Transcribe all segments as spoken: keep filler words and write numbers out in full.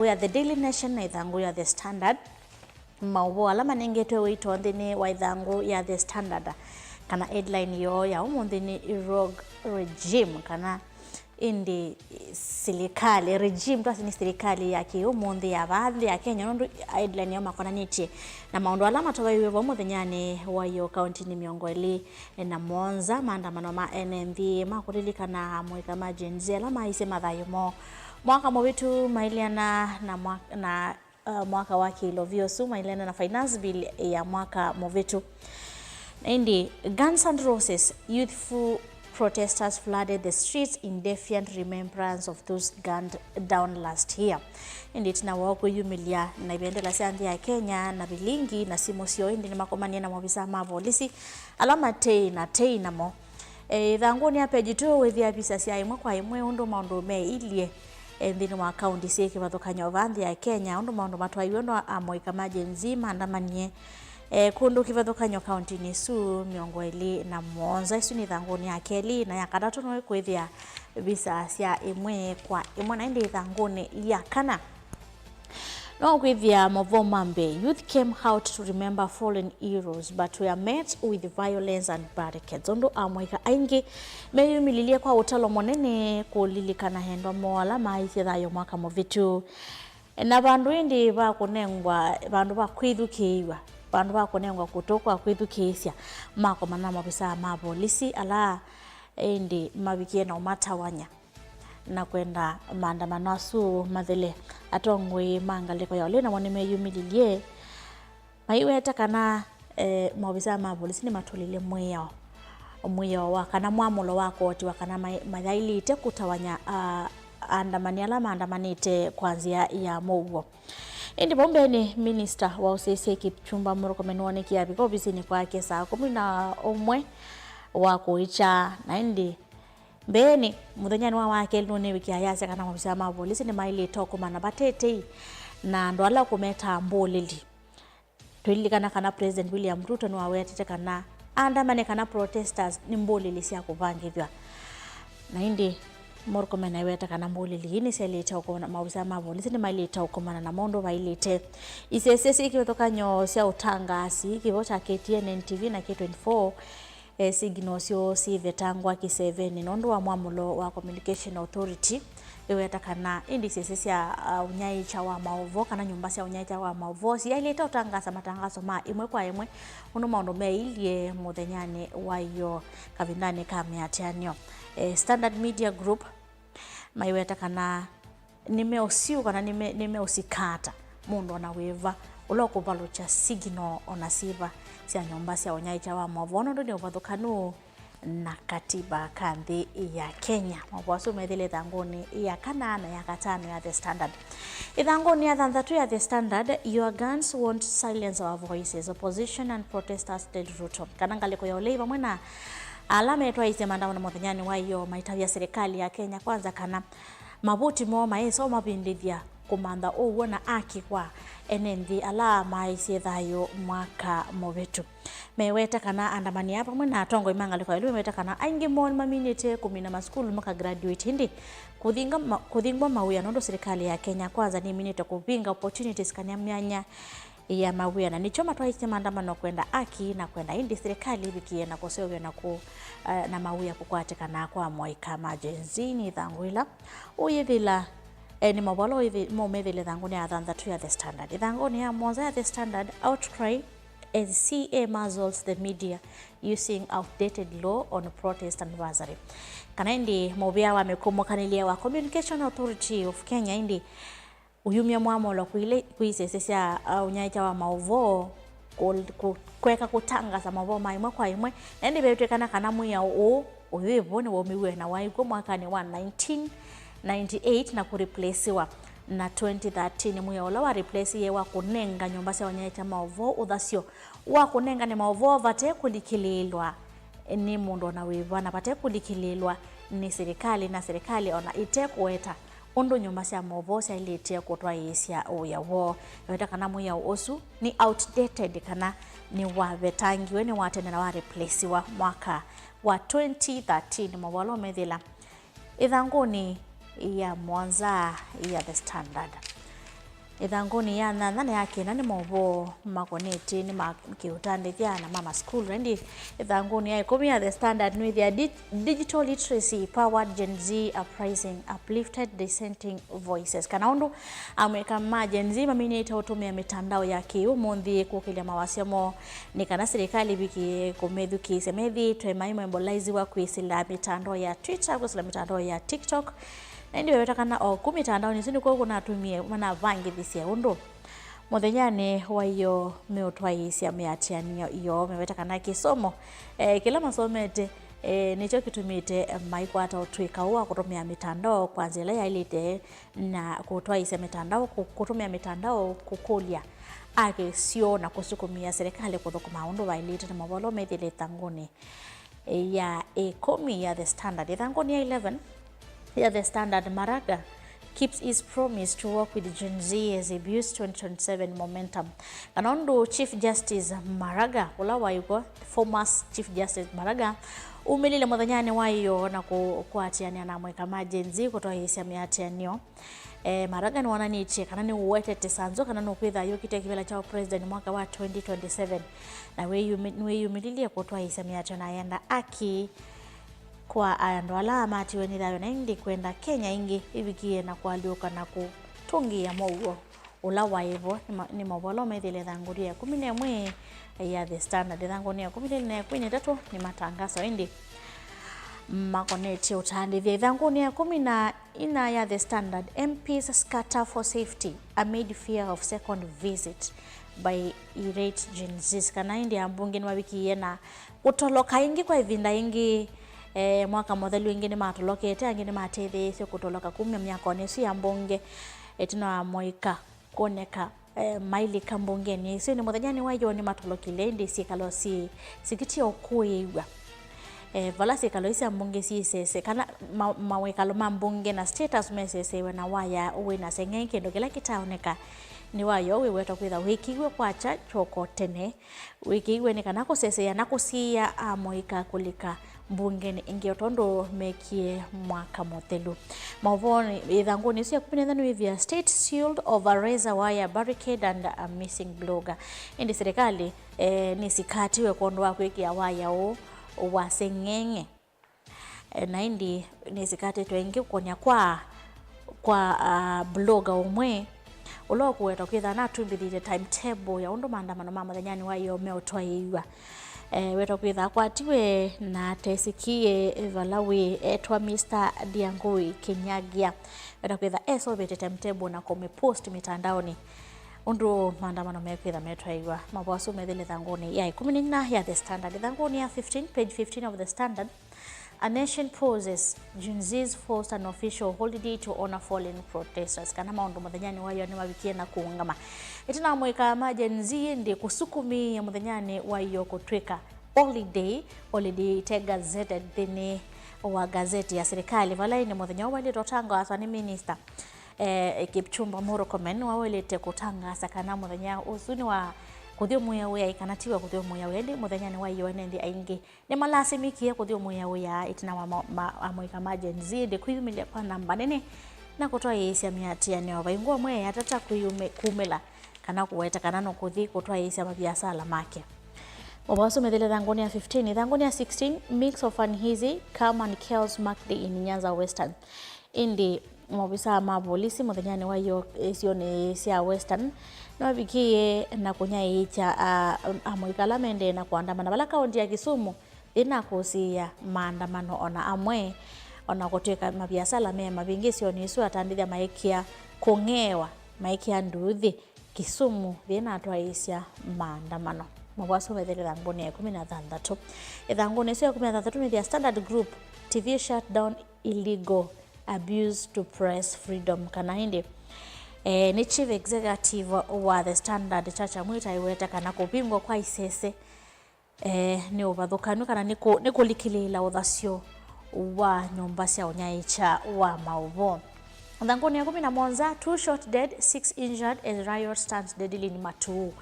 ĩthangũ ya The Daily Nation na ĩthangũ ya The Standard. Maũvoo ala manengetwe ũito nthĩnĩ wa ĩthangũ ya The Standard, kana headline yoo ya ũmũnthĩ nĩ Rogue Regime, kana ĩndĩ silikalĩ, regime twasĩ nĩ silikalĩ ya kĩũmũnthĩ ya vaa nthĩ ya Kenya, nũndũ headline yoo makonanĩtye na maũndũ ala matavaiw'e vau mũthenyanĩ wa ĩyoo kauntinĩ mĩongo ĩlĩ na mũonza, maandamano ma ene nthĩ ma kũlilikana amũika ma Gen Z ala maisye mathayũ moo mwaka mũvĩtu mailiana na mwa-, na uh, mwaka wa kĩlovia ũsu, mailene na finance bill ya mwaka mũvĩtu. Na ĩndĩ, Guns and Roses, youthful protesters flooded the streets in defiant remembrance of those gunned down last year. Ĩndĩ ĩtina woo kwĩyumĩlya na ivendela sya nthĩ ya Kenya na vilingi na simũ syoo, ĩndĩ nĩmakomanie na maovisaa ma volisi ala matei na tei namo. E, ĩthangũnĩ ya page two wĩthĩa visa sya ĩmwe kwa ĩmwe ũndũ maũndũ meilye, e, nthĩnĩ wa kaunti syĩ kĩvathũkany'o vaa nthĩ ya Kenya, ũndũ maũndũ matwaiwe ũndũ amũika ma Gen Z maandamanie, e, kũndũ kĩvathũkany'o kauntinĩ isu mĩongo ĩlĩ na mũonza. Isu nĩ ĩthangũnĩ ya kelĩ, na ya katatũ no ĩkwĩthĩa visa sya ĩmwe kwa ĩmwe, na ĩndĩ ĩthangũnĩ ya kana no kwĩthĩa maũvoo ma mbee, youth came out to remember fallen heroes but were met with violence and barricades. Ũndũ amũika aingĩ meyumĩlilye kwa ũtalo mũnene kũlilikana endwa moo ala maisye thayũ mwaka mũvĩtu. Na vandũ ĩndĩ va kũnengwa, vandũ va kwĩthukĩĩw'a, vandũ va kũnengwa kũtũ kwa kwĩthukĩĩsya, makomana na maovisaa ma volisi ala ĩndĩ mavikie na ũmatawanya na kwenda maandamano asu mathele. Atongoi ma ngalĩko ya ũlei namo nĩmeyumĩlilye, maiweta kana, eh, maovisaa ma volisi nĩmatũlilye mwĩao, mwĩao wa kana mwamũlo wa koti wa kana mai-, mayaĩlĩte kũtawanya, ah, aandamani ala maandamanĩte kwa nzĩa ya mũuo. Ĩndĩ vau mbeenĩ, minista wa ũsyaĩĩsya Kipchumba Murkomen woonekie avika ovisinĩ kwake saa kũmi na ũmwe wa kũikya, na ĩndĩ mbeenĩ, mũthenyanĩ wa wakelĩ nũnĩwĩkĩa ayasya kana maovisaa ma volisi nĩmaĩlĩte ũkomana vate tei na andũ ala ũkũmetaa mbũlĩli. Twĩlilikana kana President William Ruto nĩwawetete kana aandamani kana protesters nĩ mbũlĩli sya kũvangĩthw'a. Na ĩndĩ Murkomen aiweta kana mbũlĩli ii nĩsyaĩlĩte ũkomana, maovisaa ma volisi nĩmaĩlĩte ũkomana namo ũndũ vaĩlĩte. Isese syĩ kĩvathũkany'o sya ũtangaasi, kĩvo kya K T N, N T V na K twenty-four, e, signal syoo sivetangwa kĩsevenĩ nũndũ wa mwamũlo wa Communication Authority ĩweta kana ĩndĩ isese sya, uh, ũnyaĩĩkya wa maũvoo kana nyũmba sya ũnyaĩĩkya wa maũvoo siyaĩlĩte ũtangaasa matangaso ma ĩmwe kwa ĩmwe ũndũ maũndũ meilye mũthenyanĩ wa ĩyoo kavindanĩ ka mĩatĩanĩo. E, Standard Media Group maiweta kana nĩmeũsiũ kana nĩme-, nĩmeũsikata mũndũ ona wĩva ũla ũkũvalũkya signal ona syĩva sya nyũmba sya ũnyaĩĩkya wa maũvoo nũndũ nĩ ũvathũkanu na katiba ka nthĩ ya Kenya. Maũvoo asu methĩle ĩthangũnĩ ya kana na ya katano ya The Standard. Ĩthangũnĩ ya thanthatũ ya The Standard, "Your guns won't silence our voices, opposition and protesters tell Ruto." Kana ngalĩko ya ũlei vamwe na ala metwaĩĩsye maandamano mũthenyanĩ wa ĩyoo maitavya serikali ya Kenya Kwanza kana mavuti moo maĩsa ũmavindĩthya kũmantha ũw'o na aki kwa ene nthĩ ala maaisye thayũ mwaka mũvĩtu. Meweta kana andamani aa vamwe na atongoi ma ngalĩko ya ĩũlũ meweta kana aingĩ moo nĩmaminĩte kũmina masukulu maka graduate, ĩndĩ kũthinga ma-, kũthingwa mawĩa nũndũ silikalĩ ya Kenya Kwanza nĩminĩte kũvinga opportunities kana myanya ya mawĩa, na nĩkyo matwaĩsye maandamano kwenda aki na kwenda ĩndĩ silikalĩ ĩvikĩe na kũseũvya na kũ-, eh, na mawĩa kũkwatĩkana kwa moika ma Gen Z. Nĩ ĩthangũ ĩla ũyĩthĩla, eh, nĩ maũvoo ala ũyĩthĩ-, maumĩthĩle ĩthangũnĩ ya thanthatũ ya The Standard. Ĩthangũnĩ ya mũonza ya The Standard, "Outcry as C A muzzles the media using outdated law on protest anniversary." Kana ĩndĩ mũvĩa wa mĩkũmũkanĩlye wa Communication Authority of Kenya ĩndĩ ũyumya mwamũlo kwĩ ile, kwĩ isese sya, uh, ũnyaĩĩkya wa maũvoo kũ-, kũ-, kweka kũtangaasa maũvoo ma ĩmwe kwa ĩmwe, na ĩndĩ vetw'ĩkana kana mwĩao ũũ ũyĩvo nĩwaumĩw'e na waĩ kw'o mwakanĩ wa nineteen ninety-eight na kũreplaciwa na twenty thirteen, mwĩao ũla wareplaciie wa kũnenga nyũmba sya ũnyaĩĩkya maũvoo ũthasyo wa kũnengane maũvoo vate kũlikĩlĩĩlwa nĩ mũndũ o na wĩva na vate kũlikĩlĩĩlwa nĩ silikalĩ, na silikalĩ o na ĩte kũweta ũndũ nyũmba sya maũvoo syaĩlĩte kũtwaĩĩsya wĩa woo. Eweta kana mwĩao ũsu nĩ outdated kana nĩwavetangiwe, nĩ wa tene na wa replaciwa mwaka wa twenty thirteen. Maũvoo ala ũmethĩla ĩthangũnĩ ya mũonza ya The Standard. Ĩthangũnĩ ya nyanya na ya kenda nĩ maũvoo makonetye nĩ ma kĩũtandĩthya na ma masukulu. Ĩndĩ ĩthangũnĩ ya ĩkũmi ya The Standard nĩwĩthĩa di-, digital literacy powered Gen Z uprising, uplifted dissenting voices, kana ũndũ amũika ma Gen Z maminĩte ũtũmĩa mĩtandao ya kĩĩũmũnthĩ kũkĩlya mawasya moo nĩ kana silikalĩ ĩvikĩe kũmethukĩĩsya. Methĩĩtwe maimombolaisiwa kwĩsĩla mĩtandao ya Twitter, kwĩsĩla mĩtandao ya TikTok, na ĩndĩ veveta kana o ku mĩtandaonĩ ĩsu nĩkw'o kũnatumie manavangĩthisye ũndũ mũthenyanĩ wa ĩyoo meũtwaĩĩsya mĩatĩanĩo yoo. Meveta kana kĩsomo, eh, kĩla masomete, eh, nĩkyo kĩtumĩte, eh, maikwata ũtw'ĩka ũũ wa kũtũmĩa mĩtandao kwa nzĩa ĩla yaĩlĩte na kũtwaĩĩsya mĩtandao, kũ-, kũtũmĩa mĩtandao kũkũlya akĩsyo na kũsukumĩa silikalĩ kũthũkũma ũndũ vaĩlĩte. Nĩ maũvoo ala methĩĩtwe ĩthangũnĩ ya ĩkũmi ya The Standard. Ĩthangũnĩ ya eleven ya The Standard, Maraga keeps his promise to work with Gen Z as he builds twenty twenty-seven momentum. Kana ũndũ Chief Justice Maraga, ũla waĩ kw'o, former Chief Justice Maraga, umĩlile mũthenyanĩ wa ĩyoo na kũ-, kũatĩanĩa na amũika ma Gen Z kũtwaĩĩsya mĩatĩanĩo. Eh, Maraga nĩwonanĩtye kana nĩũwetete sanzo kana nũkwĩtha ayũkĩte kĩvĩla kya president mwaka wa twenty twenty-seven, na wĩyumi-, nĩwĩyumĩlilye kũtwaĩĩsya mĩatĩanĩo na enda aki kwa andũ ala amatiwe nĩ thayũ, na ĩndĩ kwenda Kenya ĩngĩ ĩvikĩe na kũalyũka na kũtũngĩĩa mũuo ũla waĩ vo. Nĩ ma-, nĩ maũvoo ala methĩĩtwe ĩthangũnĩ ya ĩkũmi na ĩmwe ya The Standard. Ĩthangũnĩ ya ĩkũmi na ĩtatũ nĩ matangaso, ĩndĩ makonetye ũtandĩthya. Ĩthangũnĩ ya ĩkũmi na ĩna ya The Standard, M Ps scatter for safety amid fear of second visit by irate Gen Zs. Kana ĩndĩ ambunge nĩmavikie na kũtoloka ĩngĩ kwa ĩvinda ĩngĩ. Eh, mwaka mũthelu ĩngĩ nĩmatolokete, angĩ nĩmatetheeisye kũtoloka kuma myakonĩ ĩsu ya mbunge ĩtina wa amũika kwoneka, eh, mailika mbungenĩ ĩsu. Nĩ mũthenyanĩ wa ĩyoo nĩmatolokile, ĩndĩ syĩkalo syĩ, syĩkĩtie ũkũĩĩw'a. Eh, vala syĩkalo ii sya mbunge syĩ sese, kana ma-, mawĩkalo ma mbunge na State House mesesewe na waya wĩ na seng'eng'e, kĩndũ kĩla kĩtaoneka nĩ waya ũũ wĩwetwa kwĩtha wĩkĩiwe kwakya kyoko tene. Wĩkĩiwe nĩ kana kũseseea na kũsiĩĩa amũika kũlika mbungenĩ ĩngĩ o tondũ mekie mwaka mũthelu. Maũvoonĩ, ĩthangũnĩ ĩsu ya ĩkũmi na ĩtano nĩwĩthĩa, state sealed over razor wire barricade and a missing blogger. Ĩndĩ silikalĩ, eh, nĩsikatiwe kwondũ wa kwĩkĩa waya ũũ wa seng'eng'e. Eh, na ĩndĩ nĩsikatĩtwe ĩngĩ kũkonya kwa, kwa, ah, blogger ũmwe ũla ũkũwetwa kwĩtha natumbĩthĩte timetable ya ũndũ maandamano ma mũthenyanĩ wa ĩyoo meũtwaĩĩw'a. Eh, wetwa kwĩtha akwatiwe na atesĩkĩe vala wĩ, etwa Mister Diangui Kinyagia. Wetwa kwĩtha esovete timetable na kũmĩpost mĩtandaonĩ ũndũ maandamano mekwĩtha metwaĩĩw'a. Maũvoo asu methĩĩtwe ĩthangũnĩ ya ĩkũmi na ĩna ya The Standard. Ĩthangũnĩ ya fifteen, page fifteen of The Standard, a nation pauses, Gen Zs forced an official holiday to honor fallen protesters. Kana maũndũ mũthenyanĩ wa ĩyoo nĩmavikie na kũũngama. Ĩtina wa amũika ma Gen Z ĩndĩ kũsukumĩĩa mũthenyanĩ wa ĩyoo kũtw'ĩka holiday, holiday ĩte gazetted nthĩnĩ wa gazeti ya silikalĩ, vala ĩndĩ mũthenya ũũ waĩlĩte ũtangaaswa nĩ minister, eh, Kipchumba Murkomen, nĩwe waĩlĩte kũtangaasa kana mũthenya ũsu nĩ wa kũthyũmũĩa wĩai, kana ti wa kũthyũmũĩa wĩai, ĩndĩ mũthenyanĩ wa ĩyoo ene nthĩ aingĩ nĩmalasimĩkie kũthyũmũĩa wĩai ĩtina wa ma-, ma-, amũika ma Gen Z ĩndĩ kwĩyumĩlya kwa namba nene na kũtwaĩĩsya mĩatĩanĩo. Vai ngũa mwe atata kwĩyumĩ-, kumĩla kana kũweta kana nũkũthi kũtwaĩĩsya maviasala make. Maũvoo asu methĩĩtwe ĩthangũnĩ ya fifteen. Ĩthangũnĩ ya sixteen, mix of uneasy, calm and chaos mark day in Nyanza Western. Ĩndĩ maovisaa ma volisi mũthenyanĩ wa ĩyoo isionĩ sya Western nĩmavikĩie na kũnyaĩĩkya a-, amũika ala maendee na kũandamana vala kaũnti ya Kisumu. Yĩna kũsiĩĩa maandamano o na amwe, o na kũtw'ĩka maviasala me mavingĩ isionĩ isu, atandĩthya maĩkĩa kũng'eewa, maĩkĩa nduuthĩ. Kisumu yĩnatwaĩĩsya maandamano. Maũvoo asu methĩĩtwe ĩthangũnĩ ya ĩkũmi na thanthatũ. Ĩthangũnĩ ĩsu ya ĩkũmi na thanthatũ nĩthĩa Standard Group, T V shut down illegal abuse to press freedom, kana ĩndĩ, eh, nĩ chief executive wa The Standard, Chacha Mwita, aiweta kana kũvingwa kwa isese eh, nĩ ũvathũkanu kana nĩ kũ-, nĩ kũlikĩlĩĩla ũthasyo wa nyũmba sya ũnyaĩĩkya wa maũvoo. Ĩthangũnĩ ya ĩkũmi na mũonza, two shot dead, six injured as riot turns deadly in Matuu.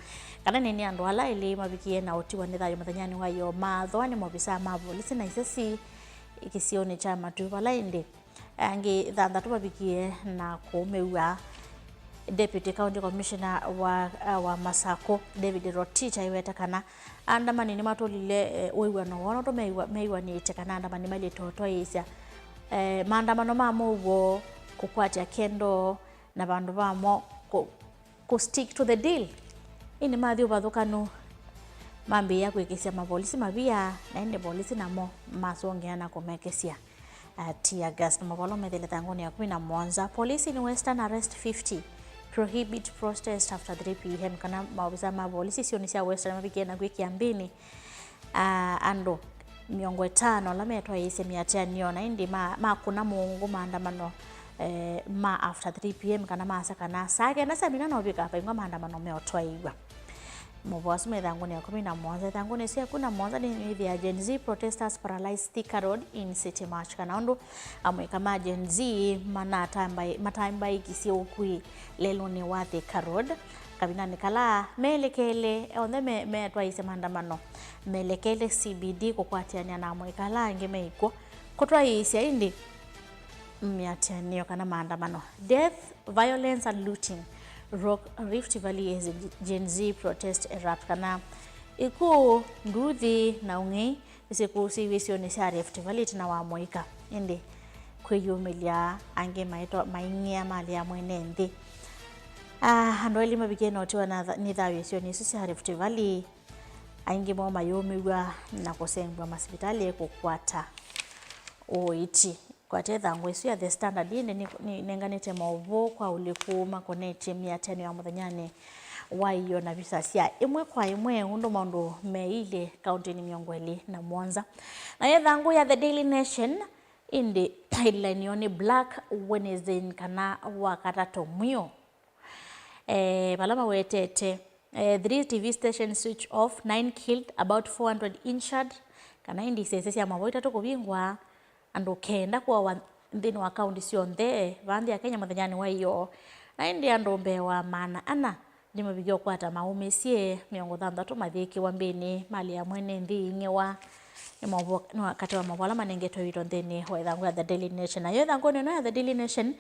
Kana nĩ, nĩ andũ ala elĩ mavikie na ũtiwa nĩ thayũ mũthenyanĩ wa ĩyoo maathwa nĩ maovisaa ma volisi na isesi kĩsionĩ kya Matuu, vala ĩndĩ angĩ thanthatũ mavikie na kũũmĩw'a Deputy County Commissioner wa, wa Masakũ, David Rotich, aiweta kana andamani nĩmatũlile, eh, ũĩw'ano woo nũndũ meiwa-, meiwanĩte kana andamani mailĩte ũtwaĩĩsya, eh, maandamano ma mũuo, kũkwatya kendo na vandũ vamo kũ-, kũ stick to the deal. Ĩndĩ mathi ũvathũkanu, mambĩĩa kwĩkĩsya mavolisi mavia, na ĩndĩ volisi namo masũngĩa na kũmekĩsya, uh, tear gas. Na maũvoo methĩle ĩthangũnĩ ya kũmi na mũonza. Police in Western arrest fifty, prohibit protest after three p m. Kana maovisa ma volisi isionĩ sya Western mavikie na kwĩkĩa mbini, ah, andũ mĩongo ĩtano ala metwaĩĩsye mĩatĩanĩo na ĩndĩ ma-, makũna mũũngũ maandamano, eh, ma after three p m, kana maasa kana saa kenda sya mĩthenya no vĩka vaingwa maandamano meũtwaĩw'a. Maũvoo asu me ĩthangũnĩ ya kũmi na mũonza. Ĩthangũnĩ ĩsu ya kũmi na mũonza nĩ, nĩwĩthĩa Gen Z protesters paralyze Thika Road in City March, kana ũndũ amũika ma Gen Z manatambai-, matambaĩkisye ũkui lelũnĩ wa Thika Road. Kavindanĩ kala melekele onthe me-, metwaĩĩsye maandamano, melekele C B D kũkwatĩanĩa na amũika ala angĩ me ikw'o kũtwaĩĩsya ĩndĩ mĩatĩanĩo kana maandamano. Death, violence and looting rock Rift Valley as Gen Z protest erupt, kana ikuũ, nduthi na ũng'ei nĩsyĩkũsĩiw'e isionĩ sya Rift Valley ĩtina wa mũika, ĩndĩ kwĩyumĩlya angĩ maitwa maing'ĩa malĩ ya mwene nthĩ. Ah, andũ elĩ mavikie na ũtiwa na tha-, nĩ thayũ isionĩ isu sya Rift Valley, aingĩ moo mayũmĩw'a na kũsengw'a masivitalĩ kũkwata ũiiti. Kwatya ĩthangũ ĩsu ya The Standard ĩndĩ nĩ, nĩ, nĩnenganĩte maũvoo kwa ũliku makonetye mĩatĩanĩo ya mũthenyanĩ wa ĩyoo na visa sya ĩmwe kwa ĩmwe, ũndũ maũndũ meĩile kaũntĩnĩ mĩongo ĩlĩ na mũonza. Nayo ĩthangũ ya The Daily Nation ĩndĩ headline yoo nĩ Black Wednesday, kana Wakatatũ Mwiũ. Eh, vala mawetete, eh, three T V stations switch off, nine killed, about four hundred injured, kana ĩndĩ isese sya maũvoo itatũ kũvingwa, andũ kenda kũawa nthĩnĩ wa kaunti syonthe vaa nthĩ ya Kenya mũthenyanĩ wa ĩyoo, na ĩndĩ andũ mbee wa maana ana nĩmavikie ũkwata maũmĩsye, mĩongo thanthatũ mathĩkĩwa mbĩnĩ, malĩ ya mwene nthĩ ĩing'ĩwa. Nĩ maũvoo, nĩ wa katĩ wa maũvoo ala manengetwe wito nthĩnĩ wa ĩthangũ ya The Daily Nation. Nayo ĩthangũnĩ ĩno ya The Daily Nation,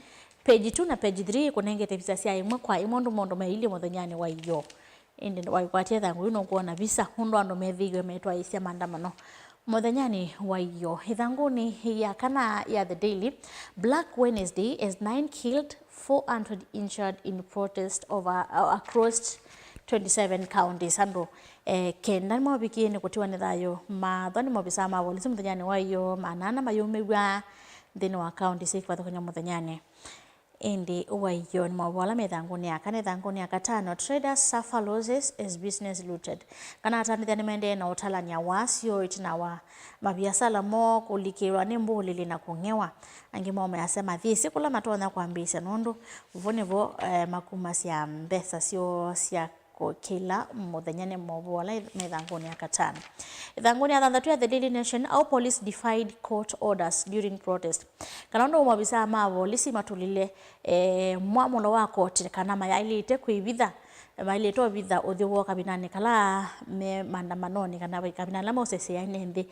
page two na page three kũnengete visa sya ĩmwe kwa ĩmwe ũndũ maũndũ meĩilye mũthenyanĩ wa ĩyoo. Ĩndĩ waĩkwatya ĩthangũ yĩu nũkwona visa ũndũ andũ methĩiwe metwaĩĩsya maandamano mũthenyanĩ wa ĩyoo. Ĩthangũnĩ ya kana ya The Daily, Black Wednesday as nine killed, four hundred injured in protest over, uh, across twenty-seven counties. Andũ, eh, kenda nĩmavikie nĩ kũtiwa nĩ thayũ mathwa nĩ maovisaa ma volisi mũthenyanĩ wa ĩyoo, maana ana mayũmĩw'a nthĩnĩ wa kaunti syĩ kĩvathũkany'o mũthenyanĩ. Ĩndĩ wa ĩyoo nĩ maũvoo ala me ĩthangũnĩ ya kana. Ĩthangũnĩ ya katano, traders suffer losses as business looted. Kana atandĩthya nĩmaendee na ũtalany'a wasyo ĩtina wa maviasala moo kũlikĩlwa nĩ mbũlĩlĩ na kũng'ewa. Angĩ moo measya mathĩsĩ kũla matonya kwambĩĩsya nũndũ vo nĩvo, eh, makumasya mbesa syoo sya kũ-, kĩla mũthenya. Nĩ maũvoo ala me ĩthangũnĩ ya katano. Ĩthangũnĩ ya thanthatũ ya The Daily Nation, how police defied court orders during protest. Kana ũndũ maovisaa ma volisi matũlile, eh, mwamũlo wa koti kana mayaĩlĩte kwĩvitha, maĩlĩte ũvitha ũthyũ woo kavindanĩ kala me maandamanonĩ kana kavindanĩ ala maũsesea ene nthĩ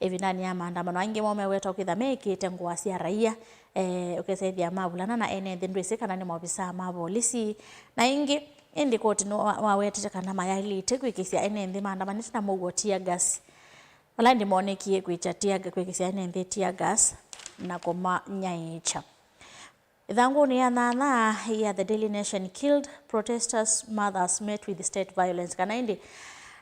ĩvindanĩ ya maandamano. Aingĩ moo meweta kwĩtha mekĩte ngũa sya raia, eh, ũkesa ĩthĩa mavulana na ene nthĩ ndwĩsĩ kana nĩ maovisaa ma volisi. Na ĩngĩ, ĩndĩ koti nĩwawetete kana mayaĩlĩte kwĩkĩsya ene nthĩ maandamanĩte na mũuo tear gas. Vala ĩndĩ moonekie kwĩkya tear ga-, kwĩkĩsya ene nthĩ tear gas na kũmanyaĩĩkya. Ĩthangũnĩ ya nyanya ya The Daily Nation, killed protesters mothers met with state violence, kana ĩndĩ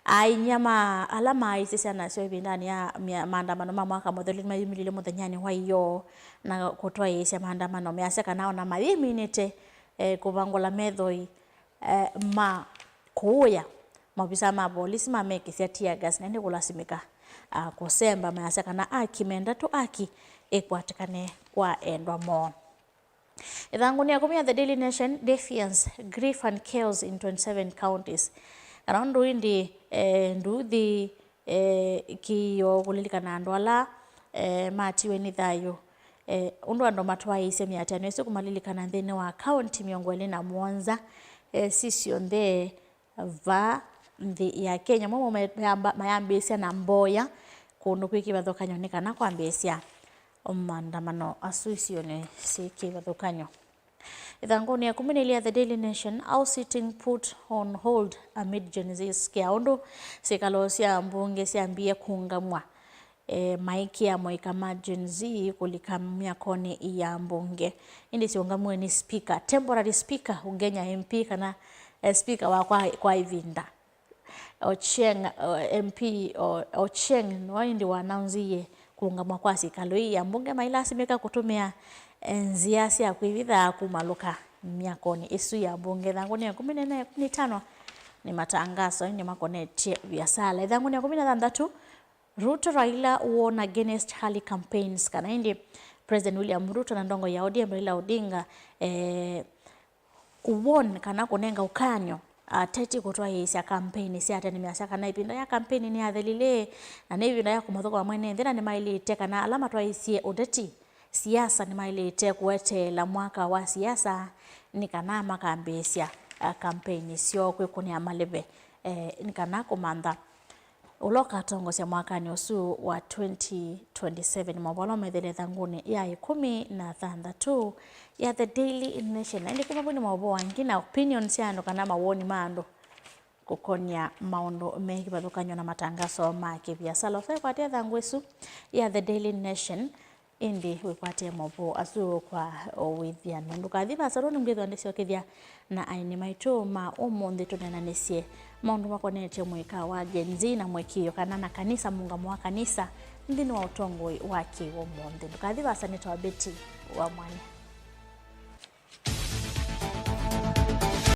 ainyia ma ala maaisye syana syoo ĩvindanĩ ya mya-, maandamano ma mwaka mũthelu nĩmayumĩlile mũthenyanĩ wa ĩyoo na kũtwaĩĩsya maandamano measya kana ona mayĩminĩte, eh, kũvangũla methoi, eh, ma kũũya, maovisaa ma volisi mamekĩsya tear gas na ĩndĩ kũlasimĩka, ah, kũsemba, mayasya kana aki menda tũ aki ĩkwatĩkane kwa endwa moo. Ĩthangũnĩ ya ĩkũmi ya The Daily Nation, defiance, grief and chaos in twenty-seven counties. Kana ũndũ ĩndĩ, eh, nduthi, eh, kĩĩo kũlilikana andũ ala, eh, matiwe nĩ thayũ, eh, ũndũ andũ matwaĩĩsye mĩatĩanĩo ĩsu kũmalilikana nthĩnĩ wa kaunti mĩongo ĩlĩ na mũonza, eh, sisyonthe vaa nthĩ ya Kenya. Mo mayamba-, mayambĩĩsya na mboya kũndũ kwĩ kĩvathũkany'o nĩ kana kwambĩĩsya maandamano asu isionĩ syĩ kĩvathũkany'o. Ĩthangũnĩ ya ĩkũmi na ilĩ ya The Daily Nation, House sitting put on hold amid Gen Z's kĩa ũndũ syĩkalo sya mbunge syambie kũũngamw'a, e, maĩkĩa moika ma Gen Z kũlika myakonĩ ya mbunge. Ĩndĩ syĩũngamw'e nĩ speaker, temporary speaker, ũngenya M P kana, e, speaker wa kwa, kwa ĩvinda. Ochieng, o, M P o, Ochieng nĩwe ĩndĩ wanaunzie kũũngamw'a kwa syĩkalo ii ya mbunge mailasimĩka kũtũmĩa, e, nzĩa sya kwĩvitha kumalũka myakonĩ ĩsu ya mbunge. Ĩthangũnĩ ya ĩkũmi na ĩtano nĩ matangaso ĩndĩ makonetye viasala. Ĩthangũnĩ ya ĩkũmi na thanthatũ, Ruto, Raila warn against hali campaigns, kana ĩndĩ President William Ruto na ndongoi ya O D M Raila Odinga, e, kũwarn kana kũnenga ũkany'o ateti kũtwaĩĩsya kampeini sya tene. Nĩmeasya kana ĩvinda ya kampeini nĩyathelile na nĩ ĩvinda ya kũmathũkũma mwene nthĩ, na nĩmaĩlĩte kana ala matwaĩĩsye ũteti, siasa, nĩmaĩlĩte kũeteela mwaka wa siasa nĩ kana makambĩĩsya, a, kampeini syoo kwĩkũnĩa malĩve, e, nĩ kana kũmantha ũla ũkatongosya mwakanĩ ũsu wa twenty twenty-seven. Maũvoo ala ũmethele ĩthangũnĩ ya ĩkũmi na thanthatũ ya The Daily Nation. Na ĩndĩ kuma vau nĩ maũvoo angĩ na opinion sya andũ kana mawoni ma andũ kũkonĩa maũndũ me kĩvathũkany'o na matangaso ma kĩviasala. Ũsaikwatĩa ĩthangũ ĩsu ya The Daily Nation. Ĩndĩ wĩkwatĩe maũvoo asu kwa ũwĩthyano. Ndũkathi vaasa, tondũ nĩngwĩthwa ndĩsyokethya na aini maitũ ma ũmũnthĩ tũneenanĩsye maũndũ makonetye mũika wa Gen Z na mũĩkĩĩo kana na kanisa, mũũngamo wa kanisa nthĩnĩ wa ũtongoi wa kĩw'o ũmũnthĩ. Ndũkathi vaasa, nĩtawa Betty wa Mwania.